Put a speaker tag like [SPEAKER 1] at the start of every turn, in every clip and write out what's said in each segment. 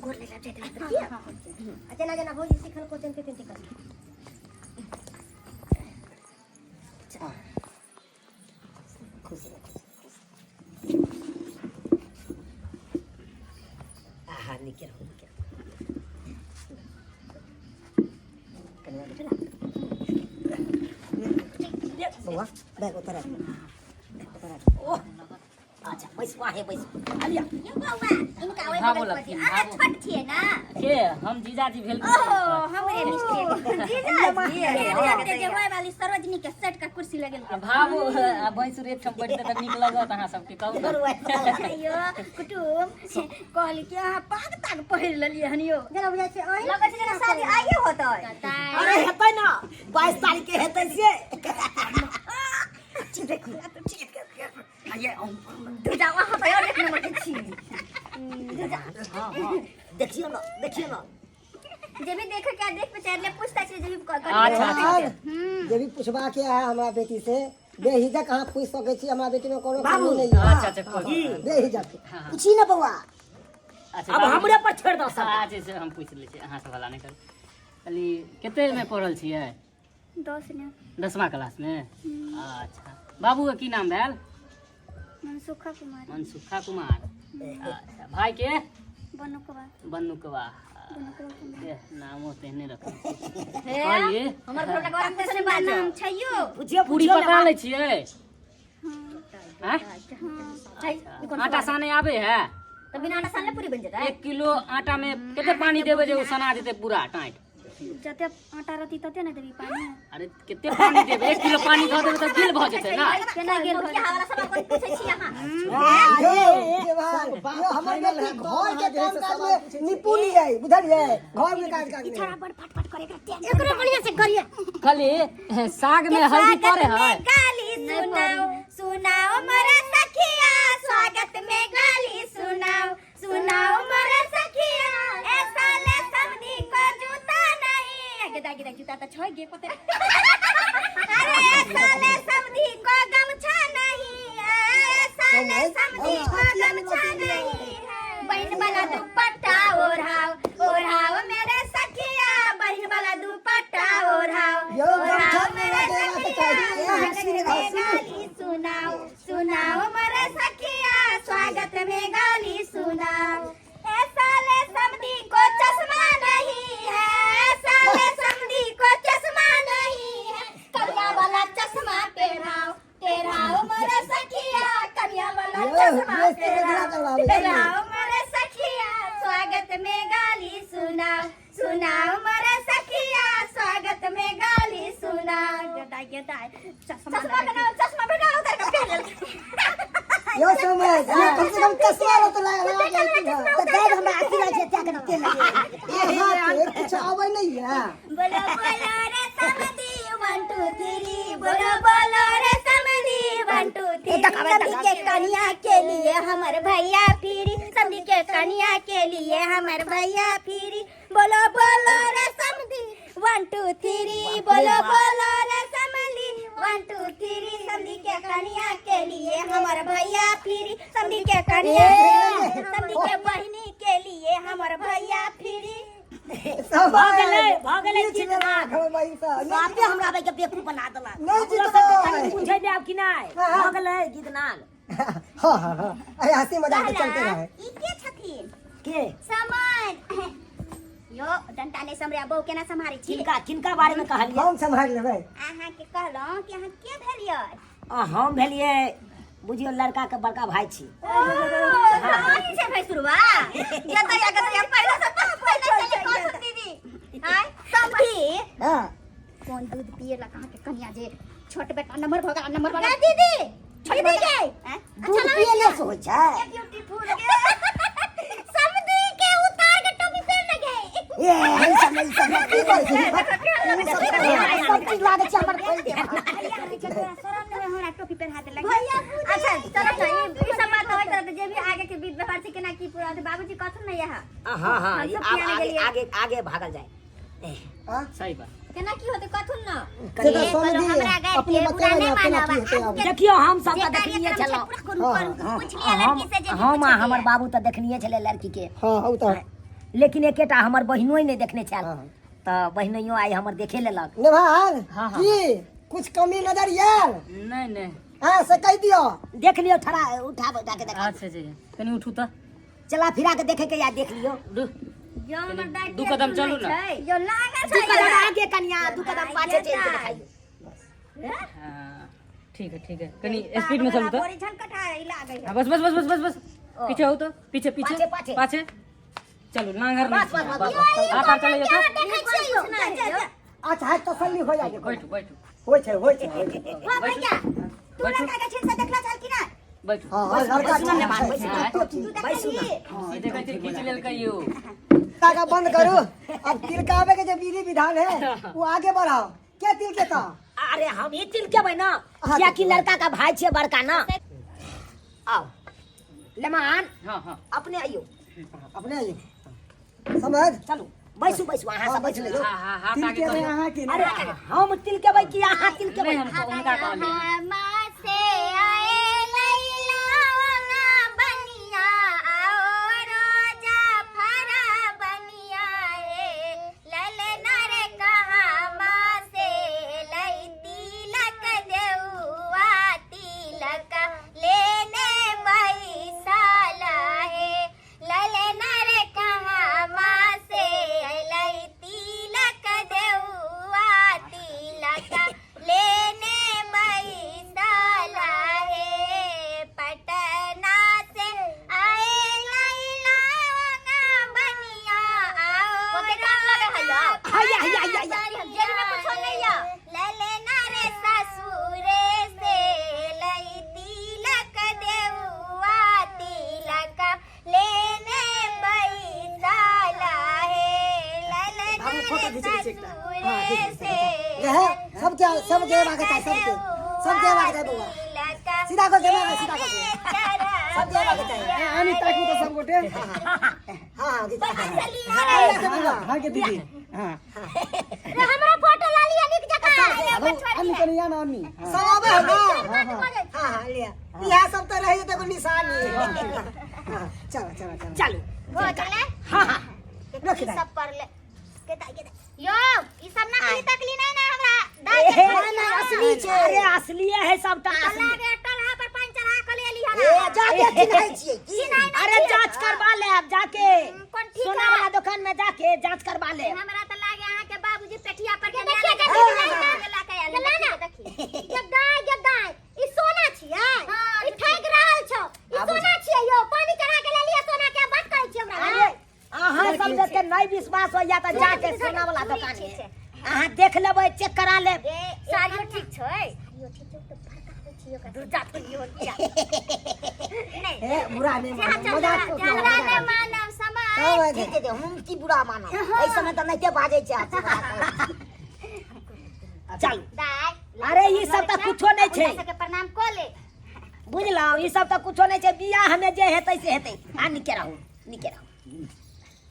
[SPEAKER 1] गोर लग जाइत रहत की आ जेना जेना भौजी सिखल को तेनते तेनते कर।
[SPEAKER 2] खुश रह, खुश आहा, नीके रहू, नीके रहू। कनिया बैठे ना बौआ, बैग उतर उतर। ओह, अच्छा, बैसू, आहे बैसू। आलिया।
[SPEAKER 1] यौ बौआ, इनका ओहि
[SPEAKER 3] हाँ,
[SPEAKER 1] बगल
[SPEAKER 3] बोलऽ,
[SPEAKER 1] पर
[SPEAKER 3] हाँ,
[SPEAKER 1] अहाँ
[SPEAKER 3] बोलऽ।
[SPEAKER 1] छोट छियै ना?
[SPEAKER 3] के हम जीजाजी भेल?
[SPEAKER 1] ओहो, हमरे मिस्त्री जीजाजी के जे होय वाली सरोजनी के सेट का कुर्सी लगेल।
[SPEAKER 3] आ भाबो आ भैंसुर एक ठाम बैठते तऽ नीक लगत अहाँ सबके, कहू ने।
[SPEAKER 1] अयो कुटुम, कहली कि अहाँ पाग ताग पहिर लेलियै हन यौ?
[SPEAKER 4] जेना बुझाइ छै अहीं
[SPEAKER 1] लगै छै जेना शादी आइए होतै।
[SPEAKER 2] अरे हेतै ना, 22 तारीख के हेतै से। ठीक, देखू, ठीक। ये
[SPEAKER 1] तू जाओ, अहाँ तऽ और एक नंबर के छी।
[SPEAKER 2] हाँ हाँ, देखियो ना, देखियो ना।
[SPEAKER 1] जे भी देखे के देख पे चढ़ले पूछता छै जे भी कर।
[SPEAKER 3] अच्छा, ठीक छै।
[SPEAKER 4] जे भी पूछबा के है हमरा बेटी से, बेहिजक अहाँ पूछ सकै छी। हमरा बेटी में कोनो
[SPEAKER 2] बाबू।
[SPEAKER 4] कमी नहीं है।
[SPEAKER 3] अच्छा अच्छा, कोई बात नहीं।
[SPEAKER 4] बेहिजक।
[SPEAKER 2] पूछी ना बौआ।
[SPEAKER 3] अच्छा
[SPEAKER 2] अब
[SPEAKER 3] बाबू।
[SPEAKER 2] हमरे पर छोड़ दो सब।
[SPEAKER 3] अच्छा से हम पूछ लै छी, अहाँ सब हल्ला नहि करू। कहली कते में पढ़ल छियै?
[SPEAKER 1] 10 ने।
[SPEAKER 3] 10वां क्लास में। अच्छा, बाबू के की नाम भेल?
[SPEAKER 1] मनसुखा कुमार।
[SPEAKER 3] मनसुखा कुमार। अच्छा, भाई के?
[SPEAKER 1] बनुकवा।
[SPEAKER 3] बनुकवा।
[SPEAKER 1] बनुकवा कुमार।
[SPEAKER 3] ए, नामो तेहने रखने छी।
[SPEAKER 1] हे,
[SPEAKER 3] कहलियै,
[SPEAKER 1] हमर घर के बारे में नाम छै यौ।
[SPEAKER 2] पूछियो।
[SPEAKER 3] पूरी
[SPEAKER 2] पूछियो।
[SPEAKER 3] पका लै छियै?
[SPEAKER 1] हाँ।
[SPEAKER 3] आँय? अच्छा, आटा साने आबै है?
[SPEAKER 1] तऽ बिना आटा सानले पूरी बनि जेतै?
[SPEAKER 3] 1 किलो आटा में कते पानी देबै जे ओ सना जेतै पूरा टाइट?
[SPEAKER 1] जते आटा रहती तते ने देबी पानी।
[SPEAKER 3] अरे कते पानी देबै? 1 किलो पानी धऽ देबै तऽ गिल भऽ जेतै ना?
[SPEAKER 1] केना गेल वाला सवाल कोन पूछै छी अहाँ?
[SPEAKER 4] यौ यौ, हमर बेटी घर के काम काज में निपुण है, बुझलियै? घर में काज काज
[SPEAKER 1] ई छोड़ा बड़ फटफट करे, एकरा तेल एकरो बढ़िया से करिए।
[SPEAKER 3] कहली साग में हल्दी पड़े है?
[SPEAKER 1] गाली सुनाओ, सुनाओ मोरा सखिया, स्वागत में गाली सुनाओ, सुनाओ मोरा सखिया। ए साले समधी को जूता नहीं आगे दागी दा, जूता त छै गे पते। अरे ए साले समधी को गमछा नहीं, ए साले समधी को गमछा नहीं है। बहन वाला दुपट्टा ओढ़ाओ, ओढ़ाओ मेरे सखिया, बहन वाला दुपट्टा ओढ़ाओ,
[SPEAKER 4] यो गमछा
[SPEAKER 1] ओढ़ाओ मेरे
[SPEAKER 4] देना तो
[SPEAKER 1] सखिया।
[SPEAKER 4] चाहिए।
[SPEAKER 1] स्वागत में गाली सुनाओ, सुनाओ मेरे सखिया, स्वागत में गाली सुनाओ। ए साले समधी को चश्मा नहीं है, साले समधी को चश्मा नहीं है, कन्या वाला चश्मा पहनाओ, पहनाओ मेरे सखिया, कन्या वाला
[SPEAKER 4] यो,
[SPEAKER 1] चश्मा
[SPEAKER 4] बेइज्जती के
[SPEAKER 1] पहनाओ,
[SPEAKER 4] करवाबै।
[SPEAKER 1] पहनाओ मेरे सखिया, स्वागत में गाली सुनाओ, सुनाओ मेरे सखिया, स्वागत में गाली सुनाओ। गेदा गेदा चश्मा चश्मा के नाम चश्मा बेटा उतार के पहन लेल।
[SPEAKER 4] यो समय ये कम से कम चश्मा लो तो लगा लगा के आती है।
[SPEAKER 2] तऽ देख, हमरा अथी लागै छै त्याग तेल।
[SPEAKER 4] अहाँ के कुछ आबै नहीं है।
[SPEAKER 1] बोलो बोलो रे समधी 1 2 3, बोलो बोलो रे समधी 1 2 3। समधी के कन्या के लिए हमर भैया फिरी, समधी के कन्या के लिए हमर भैया फिरी। बोलो बोलो रे समधी 1 2 3, बोलो बोलो रे समधी 1 2 3। समधी के कन्या के लिए हमर भैया फिरी, समधी के कन्या, समधी के बहिनी के लिए हमर भैया फिरी।
[SPEAKER 4] सब
[SPEAKER 2] भऽ गेलै, भऽ गेलै।
[SPEAKER 4] नीच
[SPEAKER 2] जीत
[SPEAKER 4] में
[SPEAKER 2] नाग।
[SPEAKER 4] राखल बहिन सब।
[SPEAKER 2] बापे हमरा आबै के बेवकूफ बना देलक।
[SPEAKER 4] नहि
[SPEAKER 2] हमरो सबके
[SPEAKER 4] जीतबै।
[SPEAKER 2] कनि बुझै नहि आब कि नहि।
[SPEAKER 4] हाँ।
[SPEAKER 2] भऽ गेलै गीत नाग।
[SPEAKER 4] हाँ हाँ हाँ, अरे हंसी मजाक तो चलते रहे।
[SPEAKER 1] ई के छथिन?
[SPEAKER 2] के?
[SPEAKER 1] सामान यो डंटा नहि सम्हरे, बहू केना सम्हारै छी?
[SPEAKER 2] किनका किनका बारे में कहलियै?
[SPEAKER 4] हम सम्हारि लेबै।
[SPEAKER 1] अहाँके कहलहुँ कि अहाँ के भेलियै?
[SPEAKER 2] आ, हम भेलियै बुझियौ लड़का के बड़का भाई छी।
[SPEAKER 1] ओ, कहानी छै भैंसुरवा जतया गतया पहिले से तऽ पहिले चले कौन दीदी आय समधी।
[SPEAKER 4] हाँ।
[SPEAKER 1] कोन दूध पिए लक अहाँके कनिया जे छोट बेटा नंबर भऽ गेल नंबर वाला दीदी दीदी के
[SPEAKER 2] दूध पियले से होइ छै?
[SPEAKER 1] ब्यूटीफुल समधी के उतार के टोपी पहन ले गए।
[SPEAKER 2] ए, ई सब नहि, ई सब नहि।
[SPEAKER 4] की कहै छी?
[SPEAKER 2] ई सब सब चीज लागै छै हमर खोलि देब।
[SPEAKER 1] शरम नहि हमरा टोपी पहना देलक अच्छा चलो ना, ई सब बात होइत रहत जे भी आगे के विध व्यवहार छै केना की पूरा होतै। बाबूजी कहथुन ने यहाँ।
[SPEAKER 2] हाँ हाँ,
[SPEAKER 1] हम सब
[SPEAKER 2] आब
[SPEAKER 1] किया नहि
[SPEAKER 2] आगे
[SPEAKER 1] गेलियै?
[SPEAKER 2] आगे आगे भागल जाए।
[SPEAKER 4] हाँ?
[SPEAKER 3] सही बात।
[SPEAKER 1] केना की होतै कहथुन ना।
[SPEAKER 4] से तऽ
[SPEAKER 1] ए,
[SPEAKER 4] समझी
[SPEAKER 1] कहलहुँ हमरा गारि
[SPEAKER 4] अपने
[SPEAKER 1] के बुरा
[SPEAKER 4] बतेबै
[SPEAKER 1] नहि
[SPEAKER 4] ने केना
[SPEAKER 1] मानब।
[SPEAKER 4] की हेतै आब।
[SPEAKER 2] देखियौ, हम सब
[SPEAKER 1] जे
[SPEAKER 2] तऽ देखनिये
[SPEAKER 1] कार्यक्रम छै
[SPEAKER 2] छलहुँ।
[SPEAKER 1] पूरा करू
[SPEAKER 4] हाँ,
[SPEAKER 1] करू
[SPEAKER 2] हाँ,
[SPEAKER 1] पूछ लिअ
[SPEAKER 2] हम
[SPEAKER 1] लड़की से जे भी
[SPEAKER 2] हम आ
[SPEAKER 1] पूछैके
[SPEAKER 2] हमर
[SPEAKER 1] यऽ।
[SPEAKER 2] बाबू तऽ देखनिये छलै लड़की के।
[SPEAKER 4] हाँ, ओ तऽ
[SPEAKER 2] लेकिन एकेटा हमर बहिनोइ नहि देखने छल।
[SPEAKER 4] हाँ।
[SPEAKER 2] तऽ बहिनोइयो आइ हमर देखे लेलक।
[SPEAKER 4] नेभाल
[SPEAKER 3] हाँ, हाँ।
[SPEAKER 4] की कुछ कमी नजर आयल?
[SPEAKER 3] नहीं नहीं।
[SPEAKER 4] हाँ से कह दियो।
[SPEAKER 2] देख लियो, ठड़ा उठा बैठा के देखा।
[SPEAKER 3] अच्छा जी, कनी उठू तऽ।
[SPEAKER 2] चला फिरा के देखे के या देख लियो।
[SPEAKER 3] दू
[SPEAKER 1] जो हमर दाइ
[SPEAKER 3] दू कदम चलू ना।
[SPEAKER 1] जो लागल
[SPEAKER 2] दू
[SPEAKER 1] छै
[SPEAKER 2] कदम आगे कनिया, दू कदम पाछे चलि के देखाइयो।
[SPEAKER 3] हाँ, ठीक है ठीक है, कनी स्पीड में चलू तऽ।
[SPEAKER 1] बोरी झनकटा ई लागै है।
[SPEAKER 3] हाँ, बस बस बस बस बस बस, पीछे हो तो पीछे पीछे
[SPEAKER 2] पाछे, पाछे।
[SPEAKER 3] पाछे चलू, नांगर नहीं
[SPEAKER 2] बस, बस, बस,
[SPEAKER 3] बस,
[SPEAKER 2] बस।
[SPEAKER 3] हाथ आर चले जाओ।
[SPEAKER 1] देखै छियै यौ। जा, जा, जा।
[SPEAKER 4] अच्छा है, तसल्ली हो जाए।
[SPEAKER 3] बैठू बैठू।
[SPEAKER 4] होय छै, होय छै, होय छै।
[SPEAKER 1] हाँ भैया, तू
[SPEAKER 3] बैठू।
[SPEAKER 1] लड़का के छीन से देखला छल कि ना?
[SPEAKER 3] बैठू।
[SPEAKER 4] हाँ हाँ, लड़का
[SPEAKER 2] बैसू ना नेभाल,
[SPEAKER 4] ठीक छै,
[SPEAKER 2] बैसू ना।
[SPEAKER 4] तो ठीक।
[SPEAKER 1] तू देखली?
[SPEAKER 3] ई देखै छियै खींच लेलकै यौ।
[SPEAKER 4] ताका बंद करू, अब तिलकावे के जे विधि विधान है वो आगे बढ़ाओ। के तिलके ता?
[SPEAKER 2] अरे हम ही तिलकेबै ना,
[SPEAKER 4] हाँ,
[SPEAKER 2] कियाकि
[SPEAKER 4] तिलकेबै।
[SPEAKER 2] लड़का का भाई छियै बड़का ना। आओ लेमान।
[SPEAKER 3] हाँ हाँ,
[SPEAKER 2] अपने आइयो।
[SPEAKER 4] अपने आइयो, समझ।
[SPEAKER 2] चलू बैसू बैसू, अहाँ
[SPEAKER 4] हाँ,
[SPEAKER 2] सब
[SPEAKER 4] बैठ
[SPEAKER 2] बैसू।
[SPEAKER 4] ले।
[SPEAKER 3] हाँ हाँ, हाथ आगे
[SPEAKER 4] तिलकेबै
[SPEAKER 3] करू।
[SPEAKER 4] अहाँ के?
[SPEAKER 2] अरे हम तिलकेबै कि अहाँ तिलकेबै?
[SPEAKER 3] नहीं, हम उनका कहलियै।
[SPEAKER 1] हमा से आए लैला वाला बनिया, आओ रोजा फरा बनिया हे ललना रे, कहाँ से लई तिलक देउआ, तिलक लेने बैसाला हे ललना रे, कहाँ से लई तिलक देउआ, तिलक लेने बैसाला हे। पटना से आए लैला बनिया, आओ
[SPEAKER 2] हैया, हैया, हैया, हैया।
[SPEAKER 1] जेल में कुछो नहीं या। ललना रे ससुरे से लई तिलक देउआ, तिलक लेने बैसाला हे ललना
[SPEAKER 4] बाबू, फोटो
[SPEAKER 1] रे
[SPEAKER 4] घीच लै छै एकटा। हाँ,
[SPEAKER 1] ससुरे
[SPEAKER 4] ठीक
[SPEAKER 1] से
[SPEAKER 4] छै। रहे, सबके सबके अयबाक चाही, सबके सबके अयबाक चाही बौआ। सीधा कऽ के मारे, सीधा कऽ के। सबके अयबाक चाही।
[SPEAKER 5] आनी ताकू तऽ सब गोटे।
[SPEAKER 4] हाँ हाँ, घीच। हाँ
[SPEAKER 5] हाँ हाँ के दीदी, हाँ।
[SPEAKER 1] रे हमरा फोटो ला लिया नीक जकाँ।
[SPEAKER 5] अन्नी कनि या ना अन्नी। हाँ।
[SPEAKER 4] सब आबै है ना?
[SPEAKER 5] हाँ हाँ।
[SPEAKER 4] हाँ हाँ, लिया। इएह सब तऽ रहै जेतै एगो निशानी। हाँ, चलो चलो चलो।
[SPEAKER 2] चलू।
[SPEAKER 1] हो गेलै।
[SPEAKER 2] हाँ हाँ।
[SPEAKER 4] रख
[SPEAKER 1] ई
[SPEAKER 4] दे।
[SPEAKER 1] सब पर ले केता केता यो, ई सब नकली तकली नहीं ना हमरा दाइ के।
[SPEAKER 2] ना ना, असली छै। अरे असलिए है सबटा, असली।
[SPEAKER 1] लागे टलहा पर पानि चढ़ा के ले ली।
[SPEAKER 2] ए,
[SPEAKER 4] जाके चिन्है छियै की?
[SPEAKER 2] अरे जांच करवा ले अब जाके।
[SPEAKER 1] कोन ठीक
[SPEAKER 2] सोना
[SPEAKER 1] है?
[SPEAKER 2] वाला दुकान में जाके जांच करवा ले।
[SPEAKER 1] हमरा त लागे अहाँ के बाबूजी पेठिया पर के देखिए के ला के आयल। देखी ये गाय, ये गाय, ई सोना छियै? ई ठगि रहल छौ। ई सोना छियै यौ? पानि चढ़ा के ले लियै सोना के, बात करै छी हमरा।
[SPEAKER 2] अरे अहाँ सब जते नहीं विश्वास होइया तऽ जाके सोना वाला दुकान में अहाँ देख लेबै, चेक करा लेब।
[SPEAKER 1] साड़ियो ठीक छै, साड़ियो ठीक छै तऽ फरकाबै छी ओकरा दुर्जा थोड़ी हो गया नहीं।
[SPEAKER 4] हे, बुरा नहि मानब, मजाक कऽ के।
[SPEAKER 1] हमरा नहि मानब समय।
[SPEAKER 2] ठीक छै, हम की बुरा मानब? एहि समय तऽ नहिते बाजै छै। चलू
[SPEAKER 1] दाइ।
[SPEAKER 2] अरे ई सब तऽ कुछो नहि छै।
[SPEAKER 1] सबके प्रणाम कऽ ले।
[SPEAKER 2] बुझलहुँ, ई सब तऽ कुछो नहि छै। बियाह में जे हेतै से हेतै। आ निके रहू, निके रहू।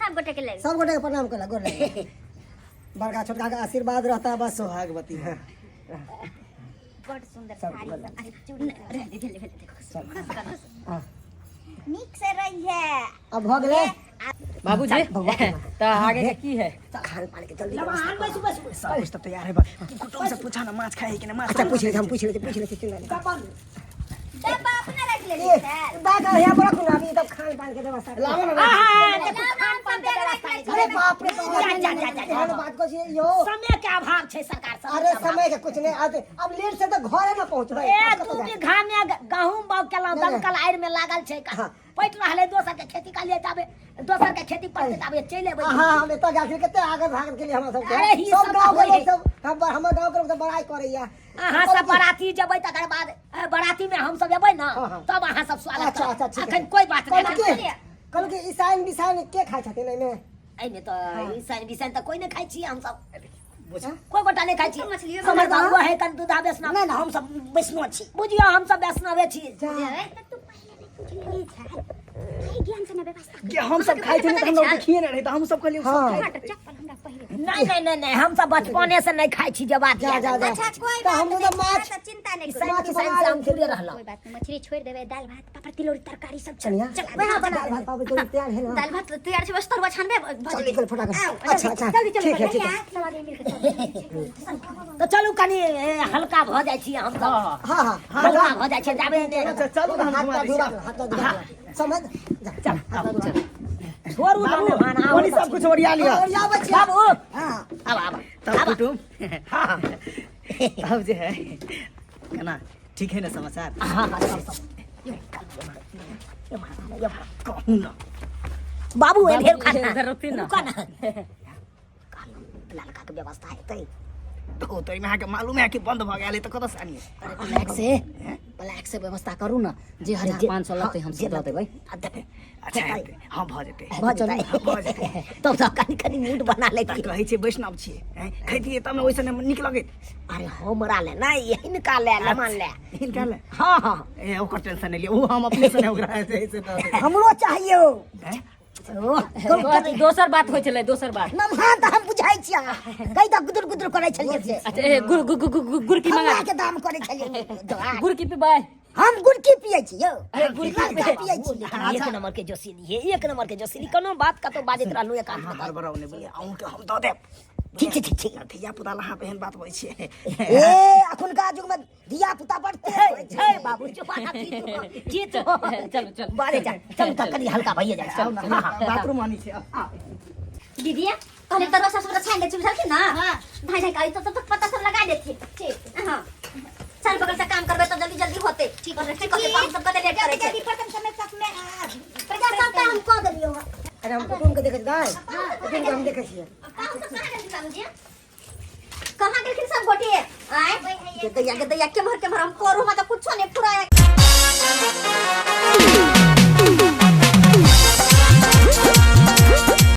[SPEAKER 1] सब गोटे के ले।
[SPEAKER 4] सब गोटे के प्रणाम कऽ ले, गोर लागि। बड़का छोटका के आशीर्वाद रहता बस।
[SPEAKER 5] सोहागवती है।
[SPEAKER 1] बड़ सुंदर
[SPEAKER 4] सब
[SPEAKER 1] साड़ी।
[SPEAKER 4] गोर लागि।
[SPEAKER 1] अरे चूड़ी रह दे, भेले भेले, देखो खुश कर।
[SPEAKER 4] हाँ।
[SPEAKER 1] नीक से रही है।
[SPEAKER 4] अब भऽ गेलै।
[SPEAKER 3] बाबूजी, तऽ आगे के की है?
[SPEAKER 2] खान पान के जल्दी व्यवस्था करू। बैसू बैसू।
[SPEAKER 5] सब कुछ तऽ तैयार है बा। कुटुम से पूछा ना, माछ खाए है कि ना माछ?
[SPEAKER 4] अच्छा, पूछ ले, हम पूछ ले, पूछ ले, चिन्ता नहीं।
[SPEAKER 1] डब्बा अपना रख ले।
[SPEAKER 4] ए, बैग यहाँ पर रखू ना, अभी तब खान पान के व्यवस्था करू।
[SPEAKER 5] लाबो ना।
[SPEAKER 2] आहा, देखू खान पान के व्यवस्था नहि छै।
[SPEAKER 4] अरे बाप रे बाप।
[SPEAKER 2] जा, जा, जा, जा, जा।
[SPEAKER 4] एहन बात कहै छियै यौ?
[SPEAKER 2] समय के अभाव छै सरकार, समय
[SPEAKER 4] अरे
[SPEAKER 2] के अभाव।
[SPEAKER 4] समय के कुछ नहीं आते, अब लेट से तऽ घरे ना पहुँचबै।
[SPEAKER 2] ए 2 बीघा में गहूम बाग केलहुँ,
[SPEAKER 4] नहि, नहि।
[SPEAKER 2] दमकल आड़ि में लागल छै।
[SPEAKER 4] हाँ।
[SPEAKER 2] पैट रहलै दोसर के खेती कालिए, ताबे दोसर के खेती पड़तै ताबे चलि एबै।
[SPEAKER 4] हाँ, हम एतऽ गेल छी, कते आगे भागल गेलियै हमरा सबके।
[SPEAKER 2] अरे, ई
[SPEAKER 4] सब
[SPEAKER 2] सब
[SPEAKER 4] गाँव के
[SPEAKER 2] होइ
[SPEAKER 4] लोग
[SPEAKER 2] है।
[SPEAKER 4] सब हमर गाँव के लोग सब बड़ाई करैया।
[SPEAKER 2] अहाँ सब बराती जेबै तकर बाद बराती में हम सब एबै ना,
[SPEAKER 4] हाँ, हाँ।
[SPEAKER 2] तब अहाँ सब स्वागत
[SPEAKER 4] अच्छा,
[SPEAKER 2] करब।
[SPEAKER 4] अच्छा, ठीक है।
[SPEAKER 2] अखन कोई बात
[SPEAKER 4] कहलहुँ
[SPEAKER 2] नहि।
[SPEAKER 4] कि, कहलहुँ कि ईसाइन बिसाइन के खाइ छथिन एहिमे?
[SPEAKER 2] एहिमे तऽ ईसाइन बिसाइन तऽ कोई नहि खाइ छी हमसब, कोई गोटा नहि खाइ छी।
[SPEAKER 1] मछलियो
[SPEAKER 2] हमर बाबू है कन दूधा वैष्णव।
[SPEAKER 4] नहि नहि, हमसब
[SPEAKER 2] वैष्णव छी, बुझियौ हमसब वैष्णवे छी।
[SPEAKER 4] जा।
[SPEAKER 1] तऽ तू पहिले नहि बुझलिही छै, एहि ज्ञान से ना व्यवस्था।
[SPEAKER 5] हम सब खाइ छलियै तऽ हमरा देखिए नहि रहै, तऽ हम सब कहलियै।
[SPEAKER 4] हाँ।
[SPEAKER 1] चप्पल हमरा पहिरे।
[SPEAKER 2] नहीं नहीं नहीं नहीं हम सब बचपने से नहीं खाई छी जब
[SPEAKER 4] जा जा जा
[SPEAKER 1] अच्छा कोई
[SPEAKER 4] तऽ
[SPEAKER 1] बात
[SPEAKER 4] हम
[SPEAKER 1] नहीं
[SPEAKER 4] तऽ माछ
[SPEAKER 1] तऽ चिंता नहीं
[SPEAKER 2] किसान
[SPEAKER 4] माछ
[SPEAKER 2] किसान
[SPEAKER 4] बना
[SPEAKER 2] से हम
[SPEAKER 4] लेब।
[SPEAKER 2] दूरे रहलहुँ
[SPEAKER 1] कोई बात नहीं मछली छोड़ देबे दाल भात पापड़ तिलौरी तरकारी सब चल
[SPEAKER 4] कनिया
[SPEAKER 1] चल वहाँ बना
[SPEAKER 4] दाल भात पापड़ तिलौरी तैयार है ना
[SPEAKER 1] दाल भात तैयार छै बस तरुआ छानबे भऽ
[SPEAKER 4] चल
[SPEAKER 1] जेतै।
[SPEAKER 4] निकल फटाफट
[SPEAKER 1] आउ,
[SPEAKER 4] अच्छा अच्छा
[SPEAKER 1] जल्दी चलू
[SPEAKER 4] ठीक है ठीक है
[SPEAKER 1] सब आदमी मिलके चलू।
[SPEAKER 2] तऽ चलू कनी हल्का भऽ जाइ छी हम सब
[SPEAKER 4] हाँ हाँ
[SPEAKER 2] हल्का भऽ जाइ छी जाबे ने
[SPEAKER 5] अच्छा चलू ने हम
[SPEAKER 4] हाथ
[SPEAKER 5] घुमा
[SPEAKER 4] पैर
[SPEAKER 5] दै
[SPEAKER 4] धोबा
[SPEAKER 5] छी।
[SPEAKER 4] हाथ पैर धोबा समझ जा
[SPEAKER 2] चल
[SPEAKER 4] हाथ पैर धोबा।
[SPEAKER 2] छोड़ू
[SPEAKER 5] बाबू
[SPEAKER 2] ना भाना
[SPEAKER 5] ओनी सब कुछ ओरिया लिअ
[SPEAKER 4] ओरियाबै छियै।
[SPEAKER 2] बाबू
[SPEAKER 4] हाँ
[SPEAKER 2] आब आब
[SPEAKER 5] तब कुटुम हाँ तब जे है केना ठीक है ना समाचार
[SPEAKER 2] हाँ हाँ सब सब ये मारा, ये मारा।
[SPEAKER 5] कहू ना
[SPEAKER 2] बाबू ए ढेर
[SPEAKER 3] बाबू,
[SPEAKER 2] खाना
[SPEAKER 3] इधर रुकथिन ना।
[SPEAKER 2] रुका ना कहलहुँ, ललका के व्यवस्था हेतै
[SPEAKER 5] तो तो एहिमे अहाँके मालूम है कि बंद भऽ गेल है तऽ कतऽ से आनिए
[SPEAKER 3] अरे ब्लैक से ब्लैक से व्यवस्था करू ना जे 1500 लगतै हम सब दऽ देबै
[SPEAKER 2] आ देबै
[SPEAKER 5] अच्छा हेतै हँ भऽ जेतै
[SPEAKER 2] भऽ जेतै
[SPEAKER 5] भऽ जेतै
[SPEAKER 2] तब तऽ कनि कनि मूड बना
[SPEAKER 5] तऽ
[SPEAKER 2] लेती
[SPEAKER 5] कहै छै वैष्णव छियै आँय, खैतियै तब ने ओहिसँ नीक लगैत
[SPEAKER 2] अरे हमरा ले नहि हिनका ले लमान ले
[SPEAKER 5] हिनका ले
[SPEAKER 2] हाँ हाँ
[SPEAKER 5] ए ओकर टेंशन नहि लिअ ओ हम अपने से नहि ओकरा जे है से दऽ देबै।
[SPEAKER 4] हमरो चाहिए
[SPEAKER 5] आँय?
[SPEAKER 3] अथी दोसर बात होइ छलै दोसर बात
[SPEAKER 4] नमहा तऽ हम बुझाइ छियै कहि तऽ गुदुर गुदुर करै छलियै से
[SPEAKER 3] अच्छा ए गुड़ गुड़ गुड़ गुड़ की मंगा
[SPEAKER 4] के दाम करै छलियै
[SPEAKER 3] गुड़ की पीबै
[SPEAKER 4] हम गुड़की पियै छी यौ
[SPEAKER 3] अरे गुड़की
[SPEAKER 4] लड़का पियै छी
[SPEAKER 2] एक नंबर के जोशीली है एक नंबर के जोशीली कोनो बात कतौ बाजैत रहलहुँ एकांत
[SPEAKER 5] अहाँ हड़बड़ाउ नहि बुझलियै अहूँके हम दऽ देब
[SPEAKER 2] ठीक छै ठीक छै
[SPEAKER 5] धिया पुता लए अहाँ एहन बात बजै छियै
[SPEAKER 4] ए अखुनका युग में धिया पुता बड़ तेज होइ छै
[SPEAKER 2] हे बाबू चुप आ की तू
[SPEAKER 3] चलू चलू
[SPEAKER 2] बारे जा चलू तऽ कनि हल्का भइए जाइ
[SPEAKER 5] आउ
[SPEAKER 2] छै
[SPEAKER 5] ने बाथरूम आनी छै आउ, आउ।
[SPEAKER 1] दीदी कहले तरुआ सब सबटा छानि दै छी बुझलखिन ना ढाई ढाई का सब सब पत्ता सब लगा देथिन ठीक हां चार बगल से काम करबे तो जल्दी जल्दी होते ठीक है ठीक है काम सब कते लेट करे
[SPEAKER 6] जल्दी बर्तन समेत सब में
[SPEAKER 1] प्रजा सब हम कह देलियो
[SPEAKER 4] अरे हम कुटुम के देखै छी दाइ कुटुम के हम देखै छियै
[SPEAKER 1] काम सब कहाँ गेलखिन बाबूजी कहाँ गेलखिन सब गोटे आय के दैया के दैया केम्हर केम्हर हम करू हमरा तऽ कुछो नहि फुराय।